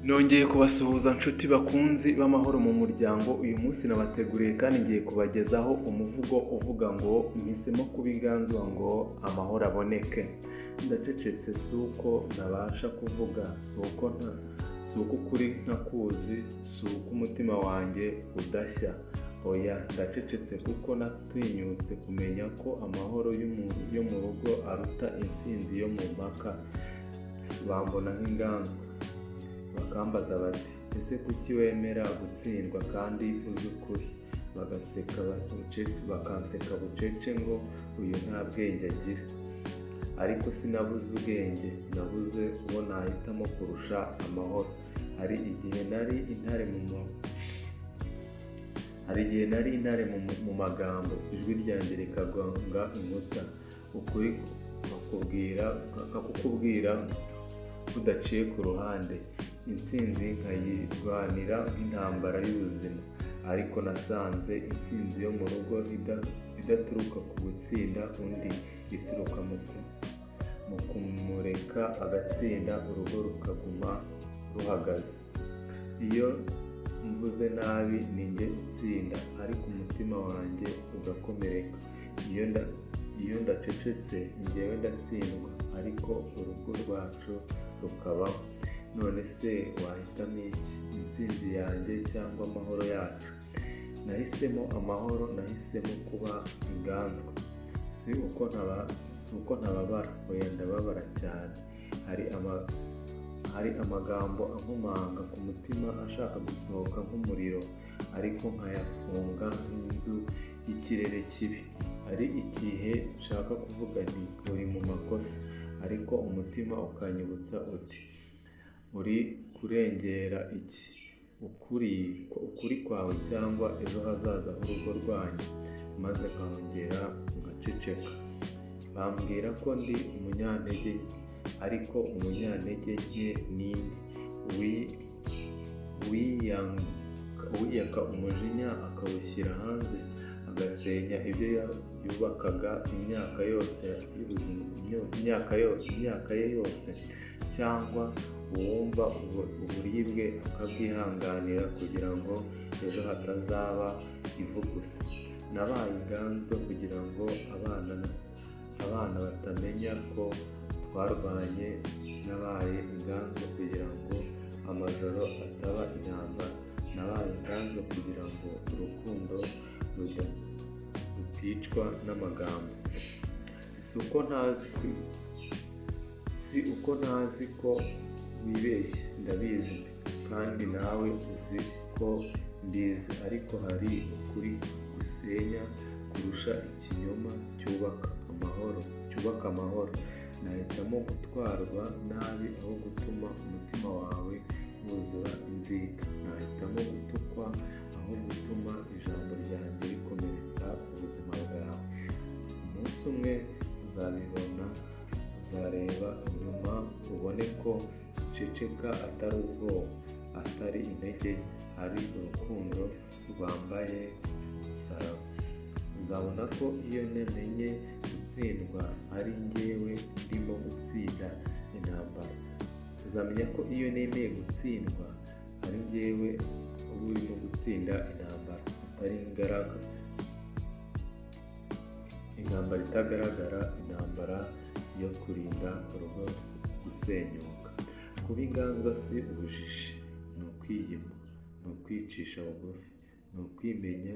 Nongeye kubasuhuza nshuti bakunzi b'amahoro mu muryango. Uyu munsi nabateguriye kandi ngiye kubagezaho umuvugo uvuga ngo "Mpisemo kuba inganzwa ngo amahoro aboneke." Ndacecetse si uko ntabasha kuvuga, si uko ukuri ntakuzi, si uko umutima wanjye udashya. Oya, ndacecetse kuko natinyutse kumenya ko amahoro yo mu rugo aruta intsinzi yo mu mpaka. Bambona nk'inganzwa, bakambaza bati: "Ese kuki wemera gutsindwa kandi uzi ukuri?" Bagaseka, bakanseka bucece ngo uyu nta bwenge agira. Ariko sinabuze ubwenge, nabuze uwo nahitamo kurusha amahoro. Hari igihe nari intare mu magambo, ijwi ryanjye rikagonga inkuta, ukuri nkakukubwira kudaciye ku ruhande, intsinzi nkayirwanira nk'intambara y'ubuzima. Ariko nasanze intsinzi yo mu rugo idaturuka ku gutsinda undi, ituruka mu kumureka agatsinda, urugo rukaguma ruhagaze. Iyo mvuze nabi ni njye utsinda, ariko umutima wanjye ugakomereka. Iyo ndacecetse, njyewe ndatsindwa, ariko urugo rwacu rukabaho. None se wahitamo iki? Intsinzi yanjye cyangwa amahoro yacu? Nahisemo amahoro, nahisemo kuba inganzwa. Si uko ntababara, oya, ndababara cyane. Hari amagambo ankomanga ku mutima ashaka gusohoka nk'umuriro, ariko nkayafunga nk'inzu y'ikirere kibi. Hari igihe nshaka kuvuga nti: "Uri mu makosa," ariko umutima ukanyibutsa uti: "Uri kurengera iki? Ukuri kwawe cyangwa ejo hazaza h'urugo rwanyu?" Maze nkongera ngaceceka. Bambwira ko ndi umunyantege nke, ariko umunyantege nke ninde? Uwiyaka umujinya akawushyira hanze, agasenya ibyo yubakaga imyaka yose y'ubuzima, imyaka ye yose, cyangwa uwumva uburibwe akabwihanganira kugira ngo ejo hatazaba ivu gusa? Nabaye inganzwa kugira ngo abana batamenya ko twarwanye. Nabaye inganzwa kugira ngo amajoro ataba intambara. Nabaye inganzwa kugira ngo urukundo ruticwa n'amagambo. Si uko ntazi ko wibeshya, ndabizi, kandi nawe uzi ko mbizi, ariko hari ukuri gusenya kurusha ikinyoma cyubaka amahoro. Nahitamo gutwarwa nabi aho gutuma umutima wawe wuzura inzika. Nahitamo gutukwa aho gutuma ijambo ryanjye rikomeretsa ubuzima bwawe. Umunsi umwe uzabibona, uzareba inyuma ubone ko guceceka atari ubwoba, atari intege nke, ari urukundo rwambaye umusaraba. Uzabona ko iyo namenye gutsindwa ari njyewe ndimo gutsinda intambara. Uzamenya ko iyo nemeye gutsindwa ari njyewe uba urimo gutsinda intambara atari intambara itagaragara, intambara yo kurinda urugo gusenyuka. Kuba inganzwa si ubujiji, ni ukwiyima, ni ukwicisha bugufi, ni ukwimenya,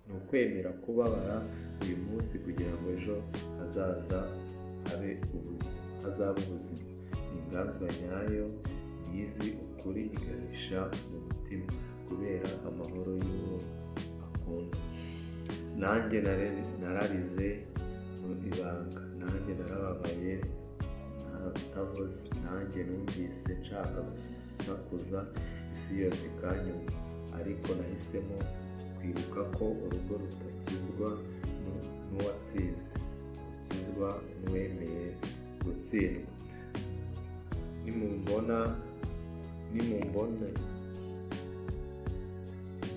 ni ukwemera kubabara uyu munsi kugira ngo ejo hazaza hazabe ubuzima. Inganzwa nyayo ni izi ukuri igahisha mu mutima kubera amahoro y'uwo akunda. Nanjye nararize mu ibanga, nanjye narababaye ntavuze, nanjye numvise nshaka gusakuza isi yose ikanyumva, ariko nahisemo kwibuka ko urugo rutakizwa n'uwatsinze, rukizwa n'uwemeye gutsindwa. Nimumbona, nimumbone,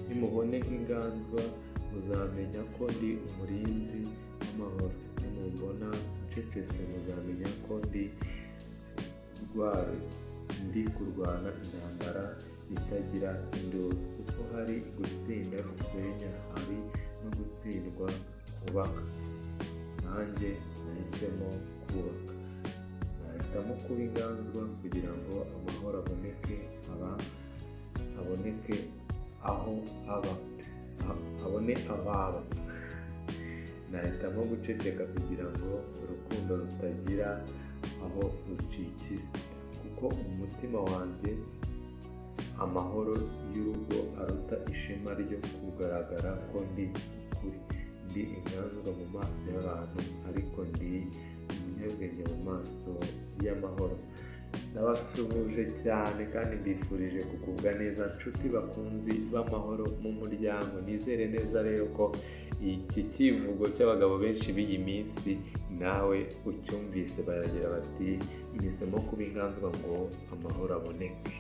nimubone nk'inganzwa, muzamenya ko ndi umurinzi w'amahoro. Nimumbona ncecetse, muzamenya ko ndi Ndi kurwana intambara itagira induru, kuko hari gutsinda gusenya, hari no gutsindwa kubaka. Nanjye nahisemo kubaka. Nahitamo kuba inganzwa kugira ngo amahoro aboneke, aba aboneke aho aba, abone aho aba. Nahitamo guceceka kugira ngo urukundo rutagira aho rucikira, kuko umutima wanjye amahoro y'urugo aruta ishema ryo kugaragara ko ndi ukuri. Ndi inganzwa mu maso y'abantu, ariko ndi umunyabwenge mu maso y'amahoro. Ndabasuhuje cyane kandi mbifurije kugubwa neza, nshuti bakunzi b'amahoro mu muryango. Nizere neza rero ko iki kivugo cy'abagabo benshi b'iyi minsi nawe ucyumvise, baragira bati: "Mpisemo kuba inganzwa ngo amahoro aboneke."